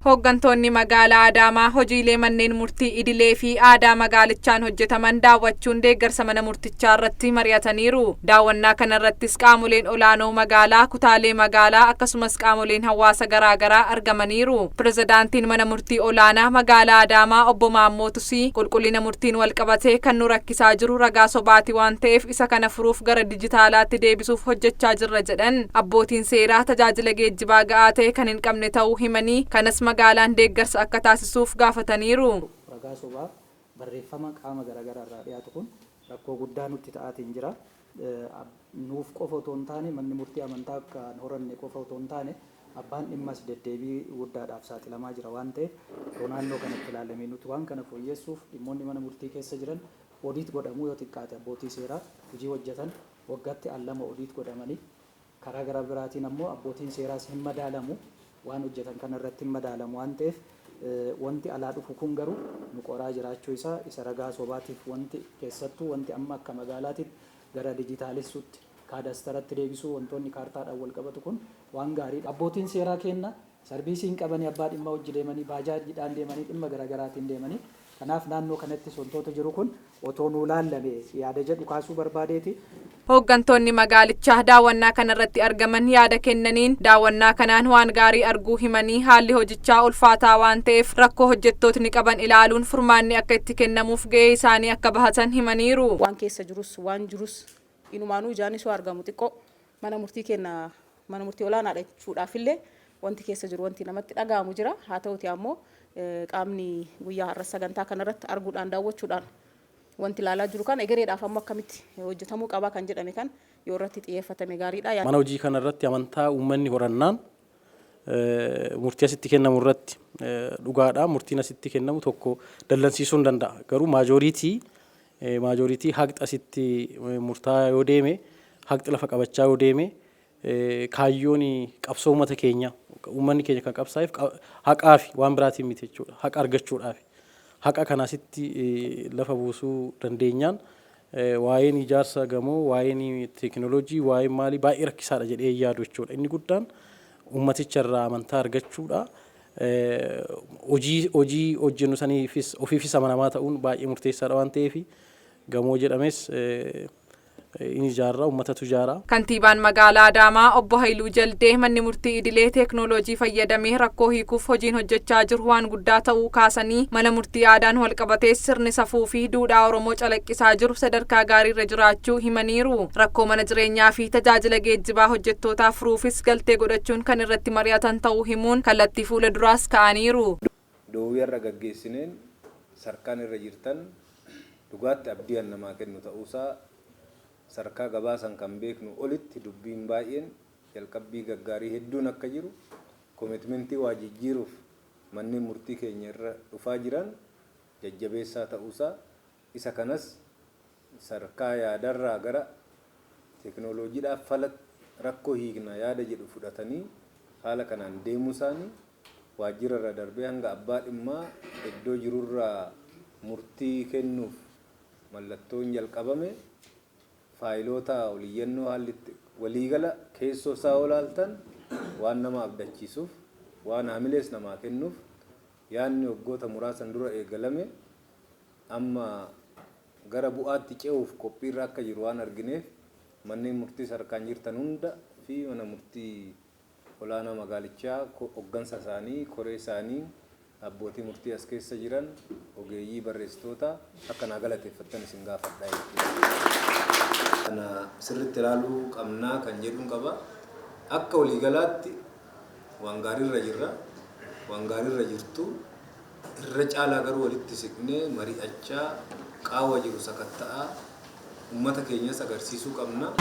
Hooggantoonni magaalaa Adaamaa hojiilee manneen murtii idilee fi aadaa magaalichaan hojjetaman daawwachuun deeggarsa mana murtichaa irratti mari'ataniiru. Daawwannaa kanarrattis qaamoleen olaanoo magaalaa, kutaalee magaalaa akkasumas qaamoleen hawaasa garaagaraa argamaniiru. Pirezidaantiin mana murtii olaanaa magaalaa Adaamaa obbo Maammoo Tusii qulqullina murtiin walqabatee kan nu rakkisaa jiru ragaa sobaati waan ta'eef isa kana furuuf gara dijitaalaatti deebisuuf hojjechaa jirra jedhan. Abbootiin seeraa tajaajila geejjibaa ga'aa ta'e kan hin qabne ta'uu himanii kanas magaalaan deeggarsa akka taasisuuf gaafataniiru. Ragaa sobaa barreeffama qaama garaagaraa irraa dhiyaatu kun rakkoo guddaa nutti ta'aatiin jira. Nuuf qofa otoo hin taane, manni murtii amantaa akka hin horanne qofa otoo hin taane, abbaan dhimmas deddeebii guddaadhaaf saaxilamaa jira waan ta'eef, otoo naannoo kanatti ilaalamee, nuti waan kana fooyyessuuf dhimmoonni mana murtii keessa jiran audit godhamuu, yoo xiqqaate abbootii seeraa hojii hojjetan waggaatti al lama audit godhamanii, karaa gara biraatiin ammoo abbootiin seeraas hin madaalamu, waan hojjetan kana irratti hin madaalamu waan ta'eef, wanti alaa dhufu kun garuu nu qoraa jiraachuu isaa, isa ragaa sobaatiif wanti keessattuu wanti amma akka magaalaatitti gara dijitaalessuutti, kaadastaratti deebisuu, wantoonni kaartaadhaan wal qabatu kun waan gaariidha. Abbootiin seeraa kenna service hin qabanii, abbaa dhimma hojii deemanii, baajaajiidhaan deemanii, dhimma garaagaraatiin deemanii, kanaaf naannoo kanattis wantoota jiru kun otoo nuu laallame yaada jedhu kaasuu barbaadeeti. Hooggantoonni magaalichaa daawwannaa kanarratti argaman yaada kennaniin daawwannaa kanaan waan gaarii arguu himanii, haalli hojichaa ulfaataa waan ta'eef rakkoo hojjettootni qaban ilaaluun furmaanni akka itti kennamuuf ga'ee isaanii akka bahatan himaniiru. Waan keessa jirus, waan jirus, inumaanuu ijaanis yoo argamu xiqqoo mana murtii kenna mana murtii olaanaadha jechuudhaaf illee wanti keessa jiru wanti namatti dhaga'amu jira. Haa ta'uti ammoo qaamni guyyaa har'a sagantaa kanarratti arguudhaan, daawwachuudhaan wanti ilaalaa jiru kana egereedhaaf ammoo akkamitti hojjetamuu qabaa kan jedhame kan yoo irratti xiyyeeffatame gaariidha. Mana hojii kanarratti amantaa uummanni horannaan murtii asitti kennamu irratti dhugaadha. Murtiin asitti kennamu tokko dallansiisuu hin danda'a. Garuu majority haqxi asitti murtaa'aa yoo deeme, haqxi lafa qabachaa yoo deeme, kaayyoon qabsoo uummata keenya, uummanni keenya kan qabsaa'eef haqaa fi waan biraatiin miti jechuudha. Haqa argachuudhaaf. Haqa kana asitti lafa buusuu dandeenyaan waa'een ijaarsa gamoo, waa'een teekinooloojii, waa'een maalii baay'ee rakkisaadha jedhee yaadu jechuudha. Inni guddaan uummaticha irraa amantaa argachuudha. Hojii hojjennu saniifis ofiifis amanamaa ta'uun baay'ee murteessaadha waan ta'eef, gamoo jedhames in ijaarra, uummatatu ijaara. Kantiibaan magaalaa Adaamaa obbo Haayiluu Jaldee manni murtii idilee teeknooloojii fayyadamee rakkoo hiikuuf hojiin hojjechaa jiru waan guddaa ta'uu kaasanii, mana murtii aadaan walqabatee sirni safuu fi duudhaa Oromoo calaqqisaa jiru sadarkaa gaariirra jiraachuu himaniiru. Rakkoo mana jireenyaa fi tajaajila geejjibaa hojjettootaa furuufis galtee godhachuun kan irratti mari'atan ta'uu himuun kallattii fuula duraas ka'aniiru. Doowwii har'a gaggeessineen sarkaan irra jirtan dhugaatti abdii namaa kennu ta'uusaa, sarkaa gabaasan kan beeknu olitti dubbiin baay'een jalqabbii gaggaarii hedduun akka jiru, commitment waa jijjiiruuf manneen murtii keenya irra dhufaa jiran jajjabeessaa ta'uusaa, isa kanas sarkaa yaadarraa gara teekinooloojiidhaaf fala rakkoo hiikna yaada jedhu fudhatanii haala kanaan deemuu isaanii, waajjira irra darbee hanga abbaa dhimmaa iddoo jirurraa murtii kennuuf mallattoon jalqabame, faayiloota oliyyannoo haalli waliigala keessoo isaa olaaltan waan nama abdachiisuuf, waan haamilees namaa kennuuf, yaadni waggoota muraasan dura eegalame amma gara bu'aatti ce'uuf qophiirra akka jiru waan argineef, manneen murtii sadarkaan jirtan hunda fi mana murtii olaanaa magaalichaa, hoggansa isaanii, koree isaanii, abbootii murtii as keessa jiran, ogeeyyii barreessitoota akka naa galateeffattan isin gaafadha jechuudha. Kana sirriitti ilaaluu qabnaa kan jedhuun qaba. Akka waliigalaatti waan gaariirra jirra. Waan gaariirra jirtu. Irra caalaa garuu walitti siqnee mari'achaa, qaawwa jiru sakatta'aa, uummata keenyas agarsiisuu qabna.